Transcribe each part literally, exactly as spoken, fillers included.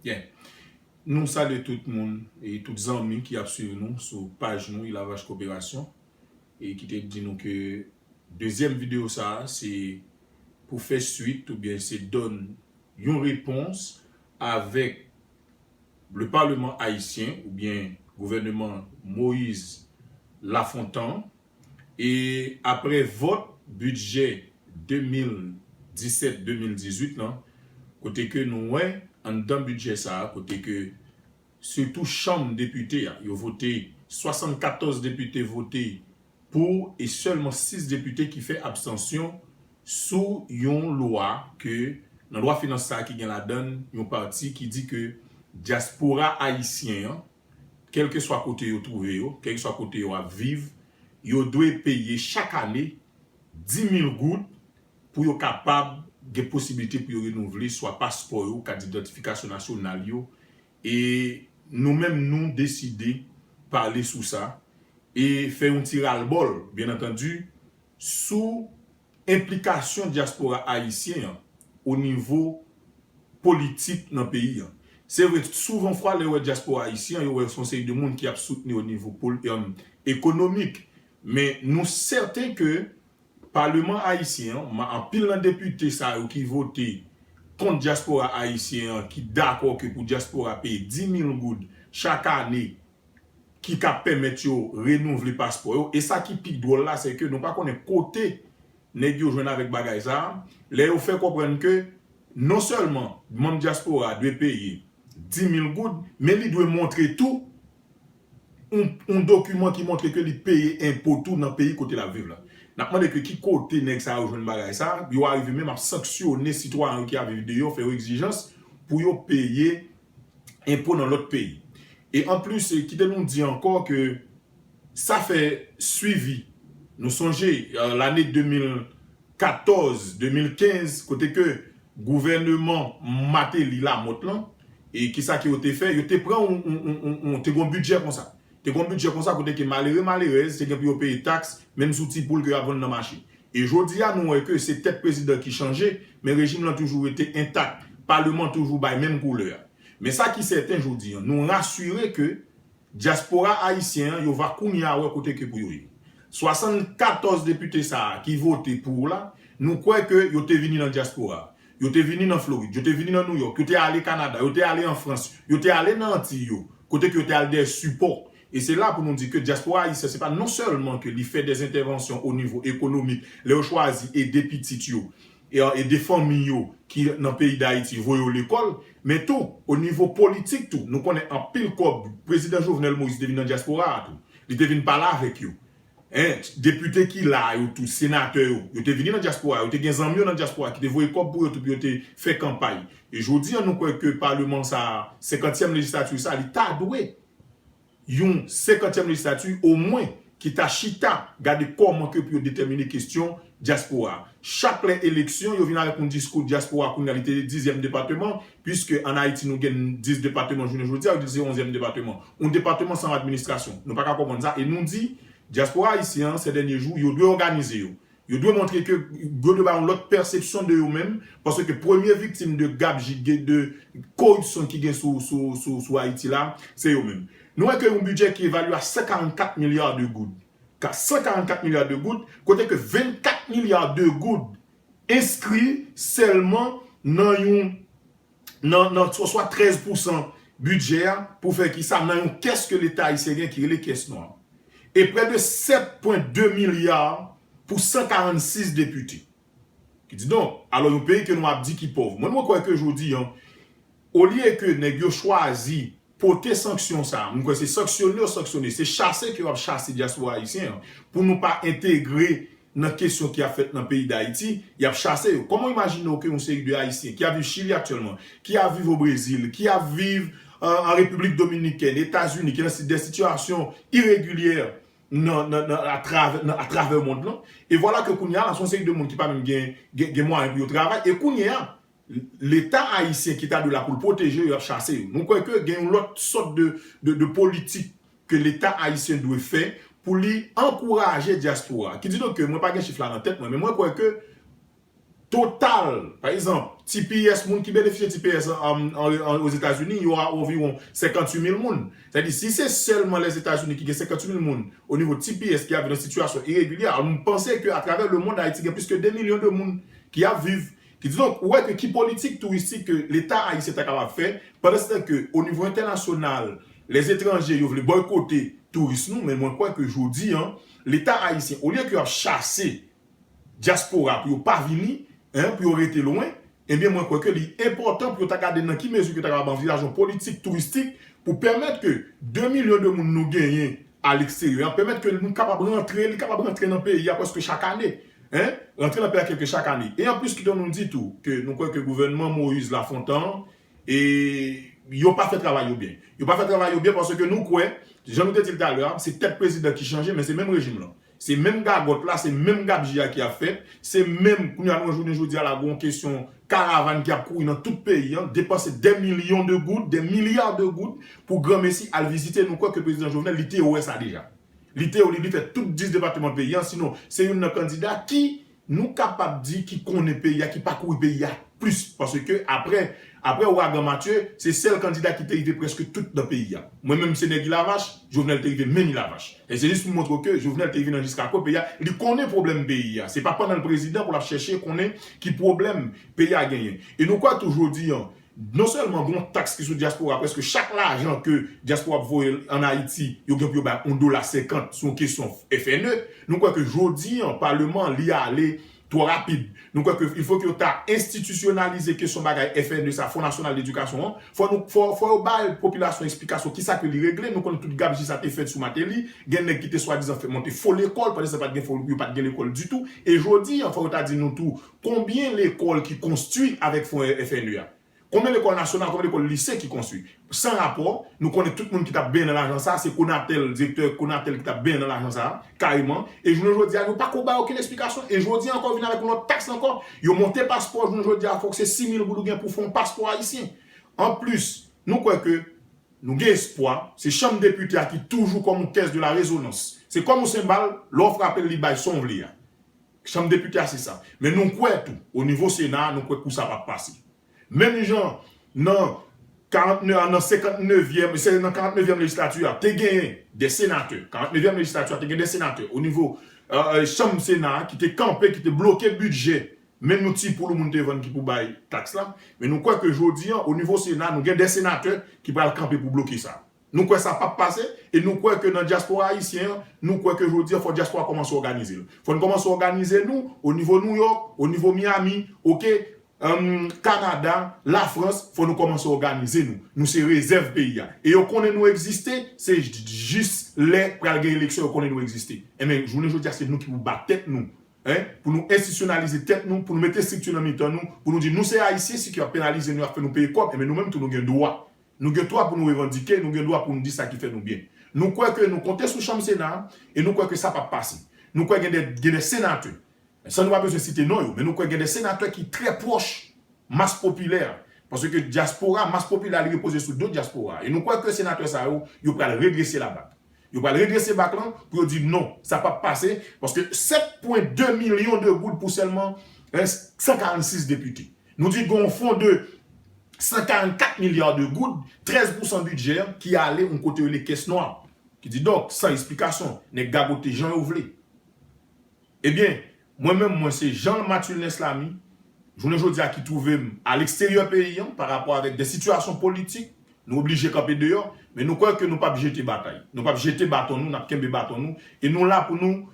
Byen. Nou salye tout moun e tout zanmi ki ap swiv nou sou paj nou Ilavach Koperasyon e ki te di nou ke dezyèm videyo sa a se pou fè swit oubyen se donn yon repons avèk le Parlement haïtien oubyen gouvènman Moïse Lafontant e aprè vòt bidjè de mil disèt de mil dizuit lan, kote ke nou wè anndan bidjè sa a, kote ke sitou chanm depite a, yo vote, swasannkatòz depite vote pou e sèlman sis depite ki fè abstansyon sou yon lwa ke nan lwa finans sa a ki gen ladann yon pati ki di ke dyaspora ayisyen an, kèlkeswa kote yo twouve yo, kèlkeswa kote yo ap viv, yo dwe peye chak ane dis mil goud pou yo kapab gen posiblite pou yo renouvle swa paspò yo, kat didantifikasyon nasyonal yo. E nou menm nou deside pale sou sa e fè yon ti ralbòl, byen antandi, sou enplikasyon dyaspora ayisyen an o nivo politik nan peyi an. Se vre, souvan fwa lè yo wè dyaspora ayisyen an, yo wè se yon seri de moun ki ap soutni o nivo pol- em, ekonomik. Men nou sèten ke Paleman ayisyen an, ma- anpil nan depite sa yo ki vote kont dyaspora ayisyen an, ki dakò ke pou dyaspora peye dis mil goud chak ane ki ka pèmèt yo renouvle paspò yo. E sa ki pi dwòl la, se ke nou pa konnen kote nèg yo jwenn avèk bagay sa a. Lè yo fè konprann ke non sèlman manm dyaspora a dwe peye dis mil goud, men li dwe montre tou yon, yon dokiman ki montre ke li peye enpo tou nan peyi kote l ap viv la. N ap mande ke ki kote nèg sa yo jwenn bagay sa, yo arive menm ap sanksyone sitwayen yo ki ap viv deyò, fè yo egzijans pou yo peye enpo nan lòt peyi. E anplis, kite nou di ankò ke sa fè swivi. Nou sonje, euh, lane de mil katòz, de mil kenz, kote ke gouvèneman Martelly Lamothe lan, e kisa ke yo te fè? Yo te pran yon, yon, yon, yon, yon, te gon bidjè konsa. Te gon bidjè konsa kote ke malere, malerèz, te gen pou yo peye taks, menm sou ti poul ke y ap vann nan mache. E jodi a, nou wè ke se tèt prezidan ki chanje, men rejim lan toujou rete entak. Paleman toujou bay menm koulè a. Men sa ki sèten jodi an, nou rasire ke dyaspora ayisyen an, yo va kounye a wè kote ke pou yo ye. Swasannkatòz depite sa a ki vote pou la, nou kwè ke yo te vini nan dyaspora. Yo te vini nan Florid, yo te vini nan Nouyòk, yo te ale Kanada, yo te ale an Frans, yo te ale nan Antiy yo, kote ke yo te al dèyè sipò. E se la pou nou di ke dyaspora ayisyen, se pa non sèlman ke li fè dèzentèvansyon o nivo ekonomik, lè yo chwazi ede pitit yo, e, ede fanmi yo ki nan peyi Dayiti, voye yo lekòl, men tou, o nivo politik tou, nou konnen anpil kòb, prezidan Jovenel Moïse te vin nan dyaspora a tou. Li te vin pale avèk yo. Hein, depite ki la yo tou, senatè yo, yo te vini nan dyaspora, yo te gen zanmi yo nan dyaspora ki te voye kòb pou yo tou pou yo te fè kanpay. E jodi an, nou kwè ke paleman sa, senkantyèm lejistati sa, li ta dwe yon senkantyèm lejistati omwen ki ta chita gade kòman ke pou yo detèmine kesyon dyaspora. Chak lè eleksyon, yo vin avèk yon diskou dyaspora, kounye a li te dizyèm depatman, piske ann Ayiti nou gen dis depatman jounen jodi a, yo di se onzyèm depatman. Yon depatman san administrasyon. Nou pa ka konprann sa. E nou di, dyaspora ayisyen an, sè dènye jou, yo dwe òganize yo. Yo dwe montre ke, yo dwe bay yon lòt pèsepsyon de yo menm, paske premye viktim de gabjik, de koripsyon ki gen sou, sou, sou, sou Ayiti la, se yo menm. Nou wè ke yon bidjè ki evalye a san karannkat milya de goud. Ka san karannkat milya de goud, kote ke vennkat milya de goud enskri sèlman nan yon, nan, nan swa, swa trèz pousan bidjè a, pou fè ki sa, nan yon kès ke Leta ayisyen gen ki rele kès nwa. E prè de sèt pwen de milya pou san karannsis depite. Ki di donk, alò yon peyi ke nou ap di ki pòv. Mwen, mwen kwè ke jodi an, olye ke nèg yo chwazi pote sanksyon sa, mwen kwè se sanksyone yo sanksyone, se chase ke yo ap chase dyaspora ayisyen an, pou nou pa entegre nan kesyon ki ap fèt nan peyi Dayiti, y ap chase yo. Kòman w imajine w ke yon seri de Ayisyen ki ap viv Chili aktyèlman, ki ap viv o Brezil, ki ap viv, euh, an Repiblik Dominikèn, Etazini, ki nan si-, de sitiyasyon iregilyè nan, nan, nan, atravè, nan, atravè mond lan, e vwala ke kounye a la, se yon seri de moun ki pa menm gen, gen, gen mwayen pou yo travay, e kounye a, Leta ayisyen ki ta dwe la pou l pwoteje yo, y ap chase yo. Nou kwè ke gen yon lòt sòt de, de, de politik ke Leta ayisyen dwe fè pou li ankouraje dyaspora. Ki di donk ke mwen pa gen chif la nan tèt mwen, men mwen kwè ke total, pa egzanp, T P S, moun ki benefisye T P S an, an, an, Ozetazini, yo a anviwon senkanntuit mil moun. Sètadi, si se sèlman Lèzetazini ki gen senkanntuit mil moun o nivo T P S ki ap viv nan sitiyasyon iregilye, alò m panse ke atravè lemonn, Ayiti gen plis ke de milyon de moun ki ap viv. Ki di donk, ou wè ke ki politik touristik ke Leta ayisyen ta kapab fè, pandan se tan ke o nivo entènasyonal, lèzetranje yo vle bòykote touris nou, men mwen kwè ke jodi an, Leta ayisyen, olye ke yo ap chase dyaspora pou yo pa vini, en, pou yo rete lwen, ebyen, mwen kwè ke li enpòtan pou yo ta gade nan ki mezi ke yo ta kapab anvizaje yon politik touristik pou pèmèt ke de milyon de moun nou genyen a leksteryè, pèmèt ke nou kapab rantre, li kapab rantre nan peyi a prèske chak ane. En, rantre nan peyi a kèlke chak ane. E anplis, kite nou di tou ke nou kwè ke gouvènman Moïse Lafontant, e yo pa fè travay yo byen. Yo pa fè travay yo byen paske nou kwè, jan nou te di l talè a, se tèt prezidan ki chanje, men se menm rejim lan. Se menm gagòt la, se menm gabji a ki ap fèt, se menm, kounye a, nou wè jounen jodi a la, gen yon kesyon karavàn ki ap kouri nan tout peyi an, depanse dè milyon de goud, dè milya de goud pou granmesi al vizite. Nou kwè ke prezidan Jovenel, li te wè sa deja. Li te, li, li fè tout dis depatman peyi an, sinon, se youn nan kandida ki, nou kapab di, ki konnen peyi a, ki pakouri peyi a plis. Paske apre, apre ouragan Matye, se sèl kandida ki te rive prèske tout nan peyi a. Mwen menm, se nèg Ilavach, Jovenel te rive menm Ilavach. E se jis pou montre ke Jovenel te rive nan jiska kò peyi a, li konnen pwoblèm peyi a. Se pa pandan l prezidan pou l ap chèche konnen ki pwoblèm peyi a genyen. E nou kwè tou jodi an, non sèlman gen yon taks ki sou dyaspora, prèske chak lajan ke dyaspora ap voye ann Ayiti, yo gen pou yo bay yon dola senkant sou yon kesyon F N E. Nou kwè ke jodi an, paleman, li ale twò rapid. Nou kwè ke il faut ke yo ta enstitisyonalize kesyon bagay F N E sa, Fon Nasyonal Ledikasyon an. Fò nou, fò, fò yo bay popilasyon eksplikasyon kisa ke li regle. Nou konnen tout gabji sa te fèt sou Martelly. Gen nèg ki te swadizan fè monte fo lekòl, pandan se pa t gen fo, yo pa t gen lekòl ditou. E jodi an, fò yo ta di nou tou, konbyen lekòl ki konstwi avèk fon F N E a? Konbyen lekòl nasyonal, konbyen lekòl lise ki konstwi? San rapò, nou konnen tout moun ki t ap benyen nan lajan sa, se Conatel, direktè Conatel ki t ap benyen nan lajan sa, kareman. E jounen jodi a, yo pa ko bay okenn eksplikasyon. E jodi a ankò, yo vin avèk yon lòt taks ankò. Yo monte paspò, jounen jodi a, fòk se sis mil goud ou gen pou fè yon paspò ayisyen. Anplis, nou kwè ke nou gen espwa, se chanm depite a ki toujou kòm yon caisse de la résonance. Se kòm yon senbal, lè w frape l, li bay son w vle a. Chanm depite a se sa. Men nou kwè tou, o nivo Sena a, nou kwè kou sa p ap pase. Menm jan nan karantnèf, nan senkantnevyèm, se nan karantnevyèm lejislati a, te genyen de senatè. Karantnevyèm lejislati a te gen de senatè o nivo, euh, euh, chanm Sena a ki te kanpe, ki te bloke bidjè. Men nou ti poul moun te vann ki pou bay taks la. Men nou kwè ke jodi an, o nivo Sena, nou gen de senatè ki pral kanpe pou bloke sa. Nou kwè sa p ap pase, e nou kwè ke nan dyaspora ayisyen an, nou kwè ke jodi an, fò dyaspora kòmanse òganize l. Fò n kòmanse òganize nou, o nivo New York, o nivo Miami, oke, um, Kanada, Lafrans, fò nou kòmanse òganize nou. Nou se rezèv peyi a. E yo konnen nou egziste, se j-, jis lè pral gen eleksyon, yo konnen nou egziste. Enben, jounen jodi a, se nou ki pou bat tèt nou, en, pou nou enstitisyonalize tèt nou, pou nou mete estrikti nan mitan nou, pou nou di nou se Ayisyen, si ki ap penalize nou, ap fè nou peye kòb, enben nou menm tou nou gen dwa. Nou gen dwa pou nou revandike, nou gen dwa pou nou di sa ki fè nou byen. Nou kwè ke nou konte sou chanm Sena a, e nou kwè ke sa p ap pase. Nou kwè gen de, gen de senatè, san nou pa bezwen site non yo, men nou kwè gen de senatè ki trè pwòch mas popilè a. Paske dyaspora, mas popilè a, li repoze sou do dyaspora a. E nou kwè ke senatè sa yo, yo pral redrese labak. Yo pral redrese bak lan pou yo di non, sa p ap pase, paske sèt pwen de milyon de goud pou sèlman, eh, san karannsis depite. Nou di gen yon fon de san karannkat milya de goud, trèz pousan bidjè ki ale yon kote yo rele kès nwa. Ki di donk, san eksplikasyon, nèg gagote jan yo vle. Ebyen, mwen menm, mwen se Jean Mathurin Lamy, jounen jodi a ki twouve m a leksteryè peyi an, pa rapò avèk de sitiyasyon politik, nou oblije kanpe deyò, men nou kwè ke nou p ap jete batay. Nou p ap jete baton nou, n ap kenbe baton nou, e nou la pou nou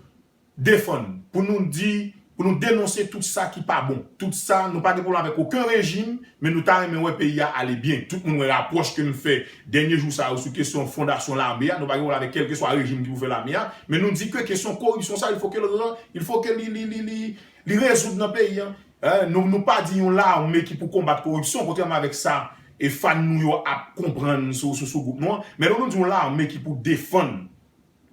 defann, pou nou di, pou nou denonse tout sa ki pa bon. Tout sa, nou pa gen pwoblèm avèk okenn rejim, men nou ta renmen wè peyi a ale byen. Tout moun wè rapwòch ke m fè dènye jou sa yo sou kesyon fondasyon lame a. Nou pa gen pwoblèm avèk kèlkeswa rejim ki pou fè lame a. Men nou di ke kesyon koripsyon sa, il faut que l ran-, il faut que li, li, li, li, li rezoud nan peyi an. Eh, nou, nou pa di yon lame ki pou konbat koripsyon, kontrèman avèk sa e fan nou yo ap konprann sou, sou, sou gwoup nou an. Men nou, nou di yon lame ki pou defann,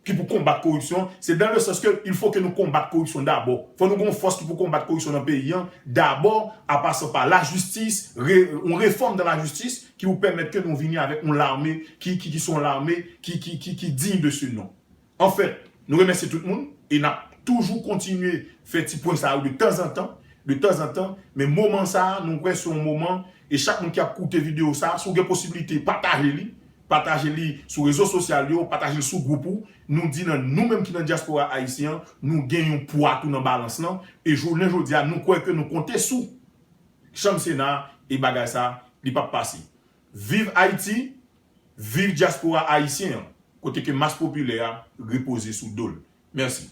ki pou konbat koripsyon, se dans le sens que il faut que nou konbat koripsyon dabò. Fò nou gen yon fòs ki pou konbat koripsyon nan peyi an, dabò, an pasan pa lajistis, re-, yon refòm dan lajistis ki pou pèmèt ke nou vini avèk yon lame ki, ki, ki se yon lame ki, ki, ki, ki digne de ce nom. Anfèt, nou remèsye tout moun e n ap toujou kontinye fè ti pwen sa yo de tanzantan. de tanzantan, men moman sa a, nou kwè se yon moman, e chak moun ki ap koute videyo sa a, si w gen posiblite, pataje li, pataje li sou rezo sosyal yo, pataje l sou gwoup ou, nou di nan nou menm ki nan dyaspora ayisyen an, nou gen yon pwa tou nan balans lan, e jounen jodi a, nou kwè ke nou konte sou chanm Sena e bagay sa, li p ap pase. Viv Ayiti, viv dyaspora ayisyen an, kote ke mas popilè a repoze sou do l. Mèsi.